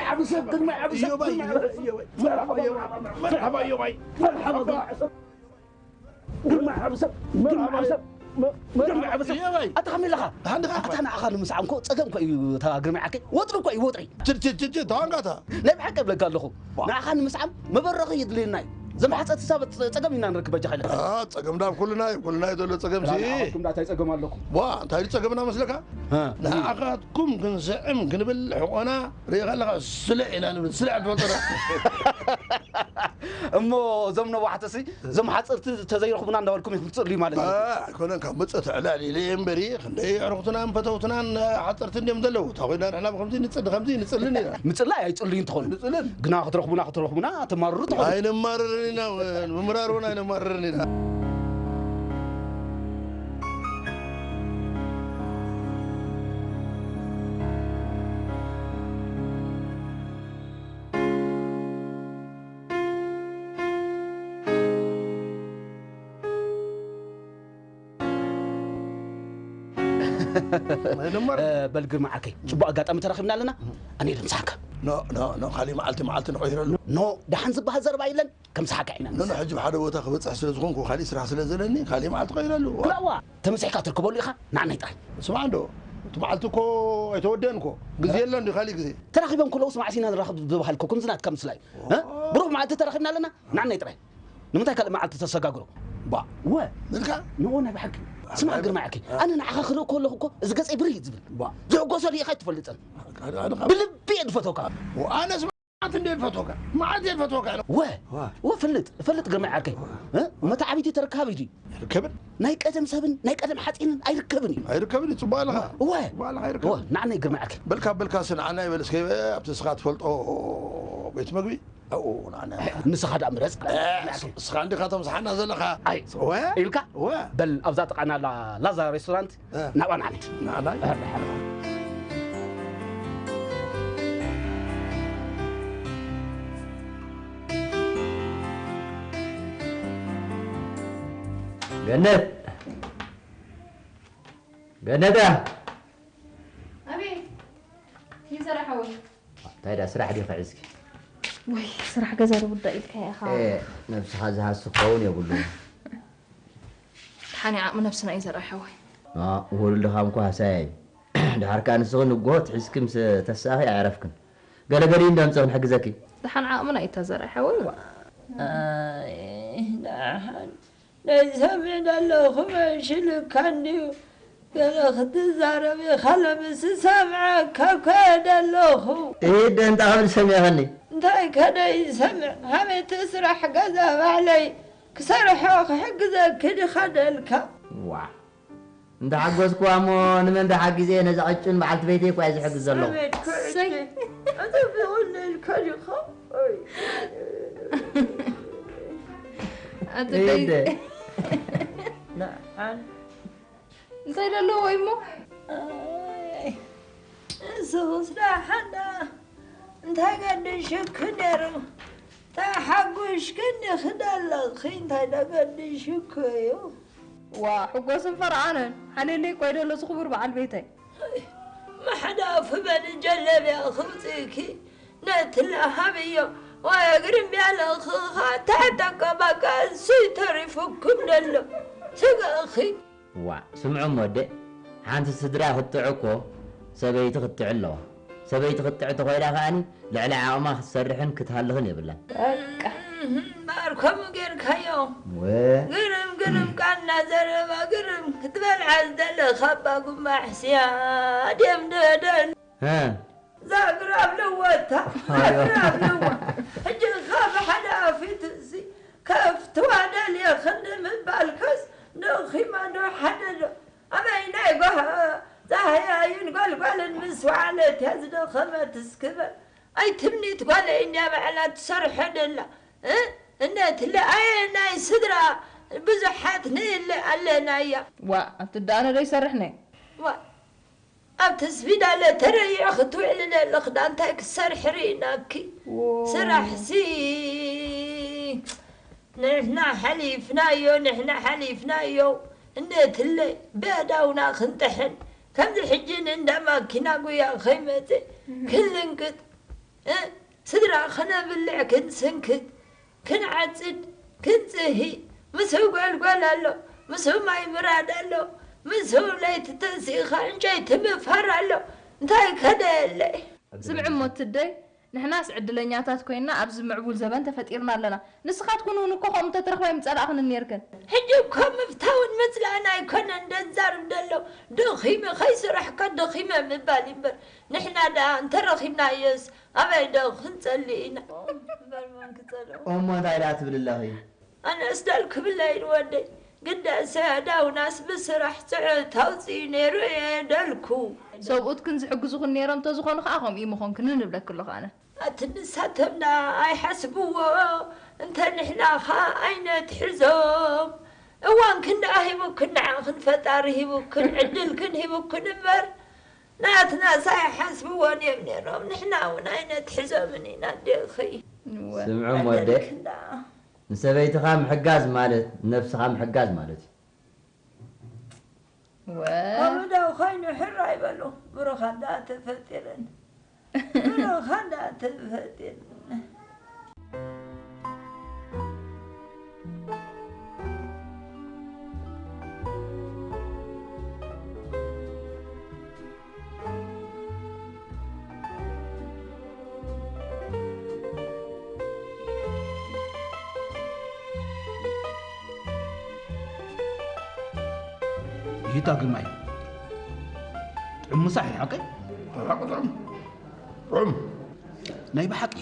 ዓቢ ሰብ፣ ግርማይ ዓቢ ሰብ፣ እዮባይ፣ ግርማይ ዓቢ ሰብ። እዮባይ፣ መርሓባ፣ እዮባይ። መርሓባ፣ ግርማይ ዓቢ ሰብ። ግርማይ ዓቢ ሰብ፣ ግርማይ ዓቢ ሰብ፣ ግርማይ ዓቢ ሰብ። እዮባይ። ኣታ ከመይ ኣለኻ? ደሓን ዲኻ? ኣታ ንዓኻ ንምስዓም እኮ ጸገም እኮ እዩ፣ እታ ግርማይ ዓርከይ። ወጥሪ እኮ እዩ፣ ወጥሪ። ችድ፣ ችድ፣ ችድ፣ ችድ፣ ተዋንጋታ። ናይ ብሓቂ እብለካ ኣለኹ። ዋ። ንዓኻ ንምስዓም መበረኺ የድልየና እዩ። ዘም ሓጸርቲ ሳብ ጸገም ኢና ንረክብ በጃኻ ኢለካ። አ፣ ጸገም ዳብ ኩልና እዩ፣ ኩልና እዩ ዘሎ ጸገም ሲ። ንዓኹም ዳ እንታይ ጸገም ኣለኩም? ዋ፣ እንታይ እዩ ጸገምና መስለካ? እ። ንዓኻትኩም ክንስዕም ክንብል ሕቆና ርኢኻ ኣለኻ፣ ስልዕ ኢና ንብል፣ ስልዕ ትፈልጦ ዶ? እሞ እዞም ነዋሕትሲ፣ እዞም ሓጸርቲ ተዘይረኽቡና እንዳበልኩም ኢኹም ትጽልዩ ማለት እዩ። አ፣ ኣይኮነን፣ ካብ መጸት ዕላል ኢለ እየ እምበሪ፣ ክንደይ ኣዕሩኽትናን ፈተውትናን ሓጸርቲ እንድዮም ዘለዉ። እታ ኮይና ንሕና ብኸምዚ ንጽሊ፣ ከምዚ ንጽልን ኢና። ምጽላይ ኣይጽልዩን ትኾኑ። ንጽልን። ግና ክትረኽቡና፣ ክትረኽቡና ተማርሩ ትኾኑ። ኣይንማረርን ኢና፣ ውን ምምራር እውን ኣይንማረርን ኢና። ንመር- እ፣ በል ግርማ ዓርከይ፣ ጽቡቕ ኣጋጣሚ ተራኺብና ኣለና። ኣነ ድምስሓካ። ኖ፣ ኖ፣ ኖ፣ ካሊእ መዓልቲ፣ መዓልቲ ንቐይረሉ። ኖ፣ ደሓን ዝበሃል ዘረባ የለን። ከም ሰሓካ ኢና ኖ፣ ኖ፣ ሕጂ ኣብ ሓደ ቦታ ክበጽሕ ስለ ዝኾንኩ፣ ካሊእ ስራሕ ስለ ዘለኒ፣ ካሊእ መዓልቲ ቀይረሉ። ግላዋ፣ ተመሲሕካ ትርከበሉ ኢኻ፣ ንዓናይ ጥራይ። ስማዕ እንዶ፣ እቲ መዓልቲ እኮ ኣይተወደአን እኮ። ግዜ የለን ድዩ፣ ካሊእ ግዜ? ተራኺቦም ከለውስ መዓስ ኢና ንራኸብ ዝበሃል እኮ፣ ከምዚ ናትካ ምስላ እዩ። እ? ብሩኽ መዓልቲ ተራኺብና ኣለና፣ ንዓናይ ጥራይ። ንምንታይ ካልእ መዓልቲ ተሰጋግሮ? ባ። ወ። ምልካ? ንኦ ናይ ብሓቂ። ስማዕ ኣይ፣ ግርማ ዓርከይ፣ ኣይ። ኣነ ንዓኻ ክርኢ ከለኹ እኮ፣ እዚ ገጸይ ብርህ እዩ ዝብል። ባ። ዝሕጎሰሉ ኢኻ ኣይትፈልጥን። ኣነ፣ ኣነ ካብ ብልቢ እየ ዝፈትወካ። ወ፣ ኣነ ስማዕ እንደ ዝፈትወካ። መዓት እየ ዝፈትወካ። ወ። ዋ። ወ፣ ፍልጥ፣ ፍልጥ ግርማ ዓርከይ። እ? መተዓቢቲ ተረካቢ ድዩ? ኣይርከብን። ናይ ቀደም ሰብን ናይ ቀደም ሓጺንን ኣይርከብን እዩ። ኣይርከብን እዩ፣ ጽቡቕ ኣለኻ። ወ። ጽቡቕ ኣለኻ፣ ወ፣ ኣይርከብን። ንዓናይ ግርማ ዓርከይ። በልካ፣ በልካ፣ ስንዓና ይበል እስከ፣ ኣብቲ ንስኻ ትፈልጦ ቤት መግቢ። ኣብኡ ንዓና። ንስኻ ደኣ ምረጽ። እ፣ ንስኻ እንዲኻ ተምስሓና ዘለኻ። ኣይ፣ ወ? ኢልካ? ወ? በል ኣብዛ ጥቓና ላ-፣ ላዛ ሬስቶራንት እ። ናብኣ ንዓኒ። ንዓናይ? እ፣ ንዓና። ገነት! ገነታ! ኣቤት! ይሰራ ሓወይ። እንታይ ደኣ ስራሕ ዲኺ ሒዝኪ? ወይ፣ ስራሕ ገዛ ዶ ጉዳይ ኢልካ ኢኻ? ኤ፣ ነብስኻ ዝሃሲ ክኸውን የብሉን። ተሓኒ ዓቕሚ ነብስና እዩ ዘርኣይ ሓወይ። አ፣ ውሁድ ድኻም እኮ ሃሳያ እዩ። ድሓር ከኣ ንስኺ ንግሆ ትሒዝኪ ምስ ተሳእኺ ኣየዕረፍክን። ገለገሊኡ እንዶ ኣምጽእ ክንሕግዘኪ። ደሓን ዓቕምና እዩ እታ ዘርኣይ ሓወይ። ዋ። ኣይ፣ ደሓን። ናይ ሰምዕ ደለኹ መሽልካ እንድዩ። ገለ ክትዛረብ ኢኻ፣ ለምስ ሰምዓካ እኮ እየ ደለኹ። ኢድ እንታይ ክብል ሰሚዕኽኒ? እንታይ ከደ ይሰምዕ? ሃበይቲ ስራሕ ገዛ ባዕለይ ክሰርሖ ክሕግዘኪ ድኻ ደልካ? ዋ። እንተ ሓጎስክዋ እሞ ንመን ደኣ ሓጊዘ? ነዛ ዕጩን በዓልቲ ቤተይ እኮ እየ ዝሕግዝ ዘለኹ። ኣቤት ክዕቂ። ሰይ። ኣጸቢቑኒ ኢልካ ዲኻ? ኦይ። ኣቲ ኢደ። ደይ-፣ ንዓን። እንታይ ደለዎ እሞ? ኣይ፣ ንስኽስ ደሓን ደኣ እንታይ ገዲሹኪ ነይሩ? ተሓጒስኪ እንዲኺ ደለኺ፣ እንታይ ደገዲሹኪ እዩ? ዋ፣ ሕጎስን ፈርዓንን ሓልየለይ እኮ እዩ ደሎ፣ እዚ ክቡር በዓል ቤተይ። ማሕዳፍ በሊ ጀለብያ ክውፅእኪ ነቲ ለሃብዮ፣ ወይ ግርም ያለኽኻ ተዕጠቀ፣ በቃ እሱ ተሪፉኩም ደሎ ስጋኺ። ዋእ፣ ስምዑ እሞ ኣደ፣ ሓንቲ ስድራ ክትጥዕ እኮ ሰበይቲ ክትጥዕ ኣለዋ። ሰበይቲ ክትጥዕ ተኾይና ከኣኒ ልዕሊ ዓቕማ ክትሰርሕን ክትሃልኽን የብላን። በቃ። እምበር ከምኡ ጌርካዮ። ወ- ግርም፣ ግርም ቃና ዘረባ፣ ግርም ክትበልዓ ዝደለኻ እባ ጉማሕስያ፣ ድም ደደን። ሀ። ዛግራ ኣለዋ እታ፣ ኣዮ። ዛግራ ኣለዋ። ሕጂ ካብ ሓደ ኣፊት እዚ ከፍቲ ዋደል እየ ክንዲ ምባልካስ ደኺማ ዶ ሓደ ዶ? ኣበይ ናይ ጓ-፣ ዛህያዩን ጓልጓልን ምስ ወዓለት እያ ዝደኸመት እስክበል። ኣይ ትምኒት ጓለይ እንድያ ባዕላ ትሰርሖ ደላ፣ እ? እነትለ ኣየ ናይ ስድራ ብዙሓት ንእለ ኣለና እያ። ዋ፣ ኣብቲ ደኣነ ዶ ይሰርሕ ነይ? ዋ፣ ኣብ ተስፊዳለ ተረይዑ ክትውዕሊ ዘለኺ ዳ እንታይ ክትሰርሒ ርኢናኪ? ዎ። ስራሕሲ ንሕና ሓሊፍናዮ፣ ንሕና ሓሊፍናዮ። እነትለ ብኣእዳውና ክንጥሕን፣ ከምዚ ሕጂ ንእንዳ ማኪና ጉያ ከይመጽእ እህ። ክንልንቅጥ። እ፣ ስድራ ክነብልዕ ክንስንክት፣ ክንዓጽድ፣ ክንጽሂ፣ ምስኡ ጓልጓል ኣሎ፣ ምስኡ ማይ ምራድ ኣሎ፣ ምስኡ ለይቲ ተንሲእኻ ዕንጨይቲ ምፋር ኣሎ። እንታይ ከደየለይ? ስምዒ እሞ ትደይ፣ ንሕናስ ዕድለኛታት ኮይንና ኣብዚ ምዕቡል ዘበን ተፈጢርና ኣለና። ንስኻትኩን እውን እኮ ከምኡ ተትረኽባ ኣይምጸላእኽንን ኔርክን። ሕጂ እኮ ምፍታውን ምጽላእን ኣይኮነን ደዛርብ ደሎ፣ ደኺመ ከይስራሕካ ደኺመ ምባል እምበር፣ ንሕና ደኣ እንተረኺብናዮስ ኣበይ ዶ ክንጸሊ ኢና? እምበር መን ክጸልኦ? እሞ እንታይ ደኣ ትብል ኣለኺ? ኣነስ ደል ክብለይ ንወደይ ግዳሰ ዳውናስ ብስራሕ ጽዕት ኣውጽኡ ነይሩ እየ ደልኩ። ሰብኡትክን ዝሕግዙኽን ነይሮም እንተዝኾኑ ኸዓ ከምኡ ምኾንክን ንብለኪ ኣለኹ ኣነ። ኣቲ ንሳቶም ደኣ ኣይሓስብዎ፣ እንተ ንሕና ኸዓ ኣይነትሕዞም። እዋንክን ደኣ ሂቡክን፣ ንዓኽን ፈጣሪ ሂቡክን፣ ዕድልክን ሂቡክን እምበር፣ ናትናስ ኣይሓስብዎን እዮም ነይሮም። ንሕና እውን ኣይነትሕዞምን ኢና፣ ኣዴኺ። እወ። ስምዑ እሞ ኣደ፣ ዕድልክን ደኣ። ንሰበይትኻ ምሕጋዝ ማለት ንነብስኻ ምሕጋዝ ማለት እዩ። እወ። ከምኡ ዶ ኮይኑ ሕራይ በሉ። ብሩኻት ደኣ ተፈጢረን። ብሩኻት ደኣ ተፈጢረን። ይታ ግርማይ፣ ጥዑም ምሳሕ እዩ ሓቀይ? ሓቂ ጥዑም። ጥዑም። ናይ ብሓቂ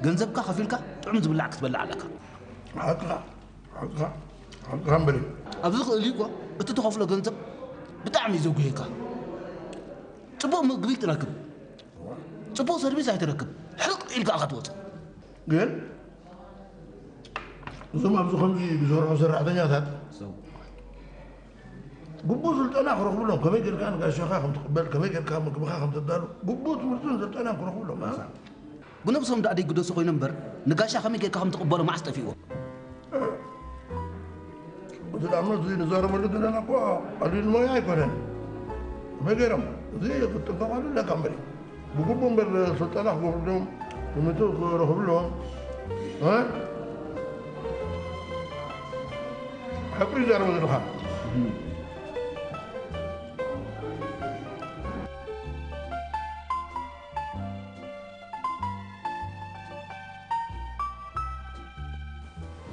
ገንዘብካ ከፊልካ ጥዑም ዝብላዕ ክትበልዕ ኣለካ። ሓቅኻ፣ ሓቅኻ፣ ሓቅኻ እምበሪ። ኣብዚ ክእል እዩ እኮ፣ እቲ ትኸፍሎ ገንዘብ ብጣዕሚ እዩ ዘጉህየካ። ጽቡቕ ምግቢ ትረክብ፣ ጽቡቕ ሰርቪስ ኣይትረክብ፣ ሕርቕ ኢልካ ኢኻ ትወጽእ። ግን እዞም ኣብዚ ከምዚ ዝሰርሑ ሰራሕተኛታት ግቡእ ስልጠና ክረኽብሎም፣ ከመይ ጌርካ ንጋሻኻ ከም ትቕበል፣ ከመይ ጌርካ ምግብኻ ከም ተዳሉ፣ ግቡእ ትምህርትን ስልጠናን ክረኽብሎም፣ እ? ብነብሶም ደኣ ደይግደሱ ኮይኖም እምበር፣ ንጋሻ ከመይ ጌርካ ከም ትቕበሎ መዓስ ጠፊእዎ? እቲ ደኣ እምነት እዚ ንዛረበሉ ዘለና እኮ ቀሊል ሞያ ኣይኮነን። ከመይ ገይሮም? እዚ ክትጥንቀቐሉ ኣለካ እምበሪ። ብግቡእ እምበር ስልጠና ክገብርሎም፣ ትምህርቲ ክረኽብሎም፣ እ? ሓቂ ይዛረቡ ዘለኻ።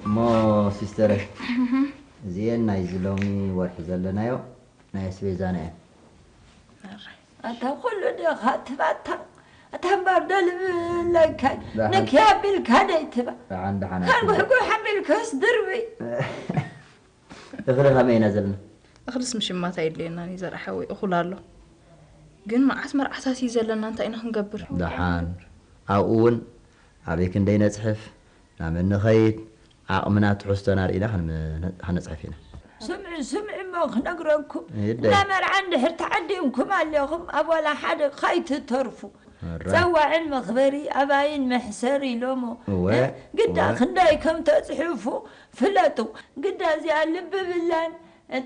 እሞ ሲስተረ፣ እዚኤን ናይዚ ሎሚ ወርሒ ዘለናዮ ናይ ኣስቤዛና እየን። ኣታ ኩሉ ዲኻ ትባታ? ኣታ እምበር ደልብለካ፣ ደሓን። ንኪ ኣቢልካ ደይትባ። ደሓን፣ ደሓን፣ ኣቲ። ካልጉሕጉሕ ኣቢልካስ ድርቢ። እኽሊ ከመይ ኢና ዘለና? እኽልስ ምሽማት ኣየድልየናን እዩ ዘርኣ ሓወይ፣ እኹል ኣሎ። ግን መዓት መርዓታት እዩ ዘለና፣ እንታይ ኢና ክንገብር? ደሓን፣ ኣብኡ እውን ኣበይ ክንደይ ነጽሕፍ፣ ናመን ንኸይድ፣ ዓቕምና ትሕዝቶና ርኢና ክንመ-፣ ከነጽሕፍ ኢና። ስምዒ፣ ስምዒ እሞ ክነግረኩም፣ እደ። እንዳ መርዓ እንድሕር ተዓዲምኩም ኣለኹም፣ ኣብ ዋላ ሓደ ካይትተርፉ። ኣረ። ጸዋዕን መኽበሪ ኣባይን መሕሰሪ ኢሎሞ። እወ፣ እ? ግዳ እወ። ክንደይ ከም ተጽሕፉ ፍለጡ። ግዳ እዚኣ ልቢ ብላን፣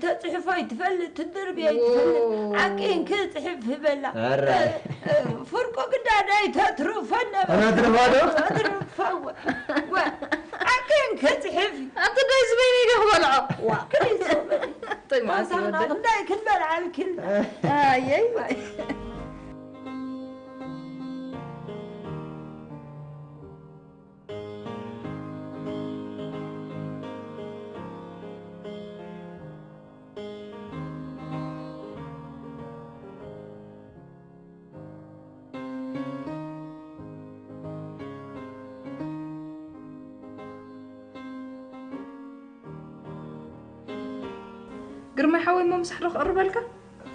ተጽሕፎ ኣይትፈልጥ፣ ትድርቢ ኣይትፈልጥ። ዎ። ዓቂን ክጽሕፍ በላ። ኣረ። እ፣ እ፣ ፍርቁ ግዳ ዳይ ተትርፎ ነበረ። ተትርፎ ዶ? ተትርፎ፣ ወ-፣ ወ-፣ ዓቂን ክጽሕፍ። ኣቲ ዳይ ዝበይኒ ኢለ ክበልዖ። ዋ፣ ክሊሶ በሊ። ቶይ መዓስ ተውሳኽና ይወደ? ክንደይ ክንበልዓልኪ? ኣየይ። ግርማይ ሓወይ፣ እሞ ምሳሕ ዶ ክቕርበልካ?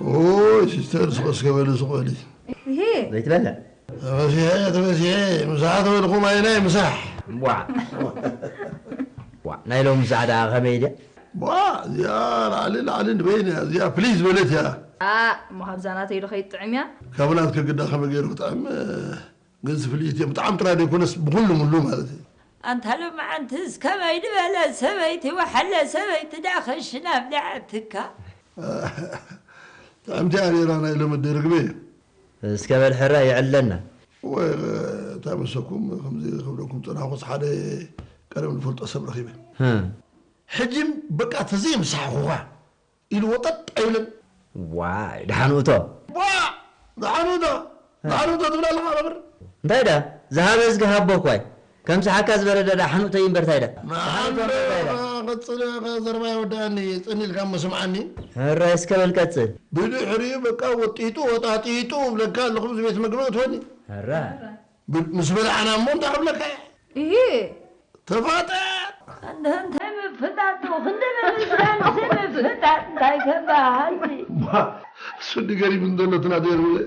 ኦይ፣ ሲስተር፣ ስቕ እስከ በሊ፣ ስቕ በሊ። ይሄ ዘይትበልዕ? ተፈሲሐ፣ ተፈሲሐ፣ ምሳሕ ተበልኩም፣ ኣየናይ ምሳሕ? ዋዕ። ዋዕ፣ ናይ ሎሚ ምሳሕ ደኣ ከመይ ድያ? ዋዕ፣ እዚኣ ላዕሊ፣ ላዕሊ ንበይን እያ፣ እዚኣ ፕሊዝ በለት እያ። ኣ፣ እሞ ካብዛ ናተይ ዶ ከይትጥዕም እያ? ካብ ናትኪ ግዳ ከመይ ገይሩ ክጥዕም? ግንስ ፍልይቲ እዮም። ብጣዕሚ ጥራይ ዘይኮነስ ብኩሉ ሙሉ ማለት እዩ። ኣንታ ሎማዓንትስ ከመይ ድበለ ሰበይቲ ወሓለ ሰበይቲ ዳ ኸሽና ኣብሊዓትካ? ጥዕምቲ ኣሬራ ናይ ሎሚ ርግበ እዩ። እስከ በል ሕራይ የዕለና። ወይ እታ መሰኩም ከምዚ ክብለኩም ጸናኹስ ሓደ ቀደም ዝፈልጦ ሰብ ረኺበ። ህም። ሕጂ በቃ ተዘይምሳሕኹኻ ኢሉ ወጠጥ ኣይብለን። ዋይ፣ ደሓንኡቶ። ዋ! ደሓንኡቶ። ደሓንኡቶ ትብል ኣለኻ መምህር? እንታይ ዳ? ዝሃበ እዝጊ ሃቦ እኳይ። ከም ሰሓካ ዝበረደ ዳ ሓኑተይ እምበር እንታይ ዳ? መሓንዶ እንታይ ዳ? ቀጽል፣ ዘረባ ይወዳእኒ፣ ጽን ኢልካ እሞ ስምዓኒ። ሕራይ እስከ በል ቀጽል። ብድሕሪኡ በቃ ወጢጡ ወጣጢጡ እብለካ ኣለኹ፣ ኣብዚ ቤት መግቢ እትወኒ። ሕራይ። ብ-፣ ምስ በላዕና እሞ እንታይ ክብለካ እየ? እሂ። ተፋጠጥ! እንደ እንታይ ምፍጣጥ፣ ክንዲ ምምስጋን፣ እዚ ምፍጣጥ እንታይ ከበሃል? ባ፣ እሱ እንዲ ገሪም እንተሎ ትናደር ብለ።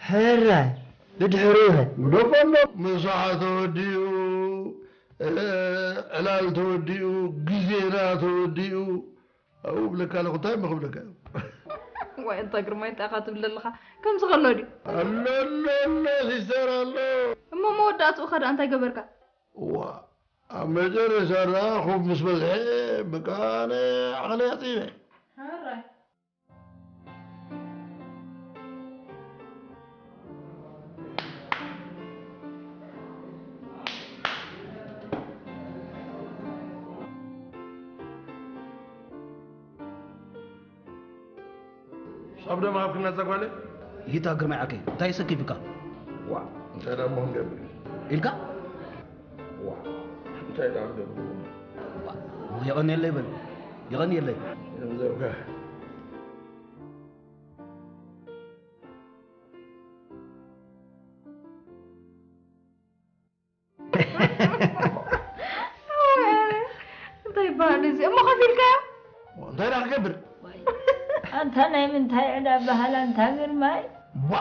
ሕራይ ብድሕሪኡ ኸ? ግደፎ ኣሎ። ምሳሕ ተወዲኡ፣ እ፣ ዕላል ተወዲኡ፣ ግዜና ተወዲኡ። ኣብኡ እብለካ ኣለኹ፣ እንታይ እሞ ክብለካ? ዋይ፣ እንታ ግርማይ፣ እንታይ ኢኻ ትብል ዘለኻ? ከምዚ ከሎ ድዩ? ኣሎ፣ ኣሎ፣ ኣሎ፣ ሲስተር ኣሎ። እሞ መወዳእትኡ ኸ ደኣ እንታይ ገበርካ? እዋ፣ ኣብ መጨረሻ ደኣ ኮፍ ምስ በዝሐ፣ በቃ፣ ኣነ ዓቕለይ ኣጽቢበ። ሕራይ። ሳብ ደማ ሃብክና እዛ ጓለይ? ይታ ግርማይ ዓርከይ፣ እንታይ ሰኪፍካ? ዋ፣ እንታይ ደኣ እሞ ክንገብር? ኢልካ? ዋ፣ እንታይ ደኣ ክንገብር? ዋ፣ የቐንየለይ በል። የቐንየለይ። ገንዘብካ። እንታይ ይበሃል እዚ? እሞ ከፊልካዮ? እንታይ ደኣ ክገብር? ዋይ፣ ኣንታ ናይ ምንታይ ዕዳ በሃል ኣንታ ግርማይ? ዋ!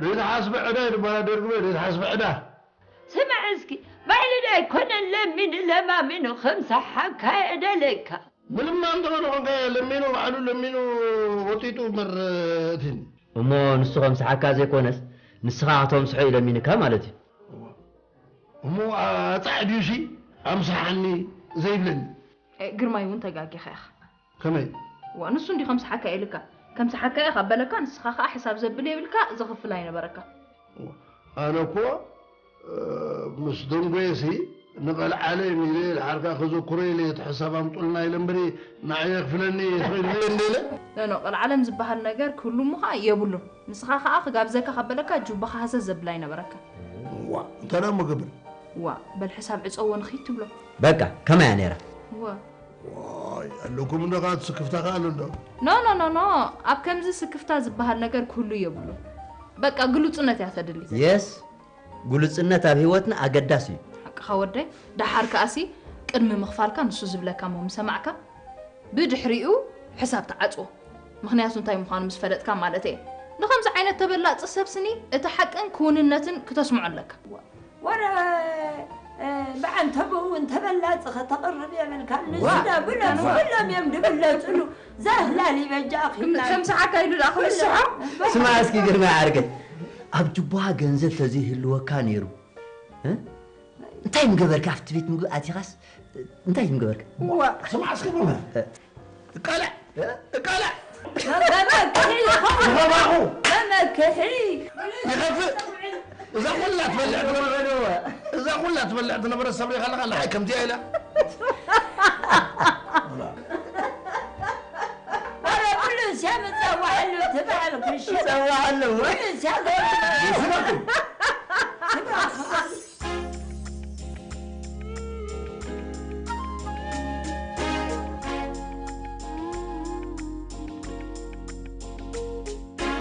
ዘይተሓስበ ዕዳ እዩ ዝበሃል ደርጊ በል፣ ዘይተሓስበ ዕዳ። ስማዕ እስኪ፣ ባዕሉ ዶ ኣይኮነን ለሚኑ ለማሚኑ ከም ሰሓካ የዕደለካ? ምልማን ተኾነ ኾንካ ለሚኑ፣ ባዕሉ ለሚኑ ወጢጡ እምበር፣ እቲ። እሞ ንሱ ከም ሰሓካ ዘይኮነስ፣ ንስኻ ከተምስሖ እዩ ለሚንካ ማለት እዩ። እሞ ኣጻዕድዩሲ ኣምስሓኒ ዘይብለኒ? ኤ፣ ግርማይ እውን ተጋጊኻ ኢኻ። ከመይ? ዋ፣ ንሱ እንዲ ከም ሰሓካ ኢልካ። ከም ሰሓካ ኢኻ በለካ፣ ንስኻ ኸኣ ሕሳብ ዘብል የብልካ፣ ዘኽፍል ኣይነበረካ። ኣነ እኮ፣ እ፣ ምስ ደንጎየሲ ንቐልዓለ ኢለ ድሓርካ ከዘክሮ ኢለ እቲ ሕሳብ ኣምጡልና ኢለ እምበሪ ንዓይ የኽፍለኒ ትኽእል ኢለ እንደ ኢለ። ኖ፣ ኖ፣ ቀልዓለም ዝበሃል ነገር ክህሉ እሞ ኸኣ የብሉን። ንስኻ ኸኣ ክጋብዘካ ካብ በለካ ጁባኻ ሃሰስ ዘብል ኣይነበረካ። ዋ፣ እንታይ ደኣ እሞ ገብር? ዋ፣ በል ሕሳብ ዕጸዎ ንኺድ ትብሎ። በቃ፣ ከማይ እያ ነይራ። ዋ። ዋይ፣ ኣለኩም እንዶ ኸኣ እቲ ስክፍታ ኸኣ ኣሎ እንዶ። ኖ፣ ኖ፣ ኖ፣ ኖ፣ ኣብ ከምዚ ስክፍታ ዝበሃል ነገር ክህሉ የብሉን። በቃ፣ ግሉጽነት እያ ተድሊ። የስ፣ ግሉጽነት ኣብ ህይወትና ኣገዳሲ እዩ። ሓቅኻ ወደይ፣ ደሓር ከኣሲ ቅድሚ ምኽፋልካ ንሱ ዝብለካ እሞ ምሰማዕካ፣ ብድሕሪኡ ሕሳብ ትዓጽዎ። ምኽንያቱ እንታይ ምዃኑ ምስ ፈለጥካ ማለት እየ። ንኸምዚ ዓይነት ተበላጺ ሰብ ስኒ እቲ ሓቅን ክውንነትን ክተስምዖ ኣለካ። ወረ፣ እ፣ ብዓንተቦ እውን ተበላጺ ከተቕርብ የብልካን። ንሱ ዋ! ዳ ብሎም፣ ኩሎም እዮም ድብለጽሉ። ዘህላል ይበጃ ኣኺ። ከም፣ ከም ሰሓካ ኢሉ ደኣ ክምስሖ? ስማ እስኪ ግርማ ዓርከይ፣ ኣብ ጅቡኻ ገንዘብ ተዘይህልወካ ነይሩ፣ እ? እንታይ ምገበርካ? ኣብቲ ቤት ምግቢ ኣቲኻስ እንታይ ምገበርካ? ዋ፣ ስማዕ እስኪ ግርማ። እ። እቃላዕ፣ እ? እቃላዕ። መመክሒ ይኸውን። ዝኸባኹ። መመክሒ። ይኸፍእ። እዛ ኩላ ትበልዕ ትነበረ-፣ እዛ ኩላ ትበልዕ ትነበረ ሰብሪኻ ኣለኻ፣ ንዓይ ከምዚኣ ኢላ። ኣረ፣ ኩሉ እስያ ምጸዋዕሉ ትበሃል ክሽ-፣ ምጸዋዕሉ። ኩሉ እስያ ዘ-፣ ይስማዕኩም።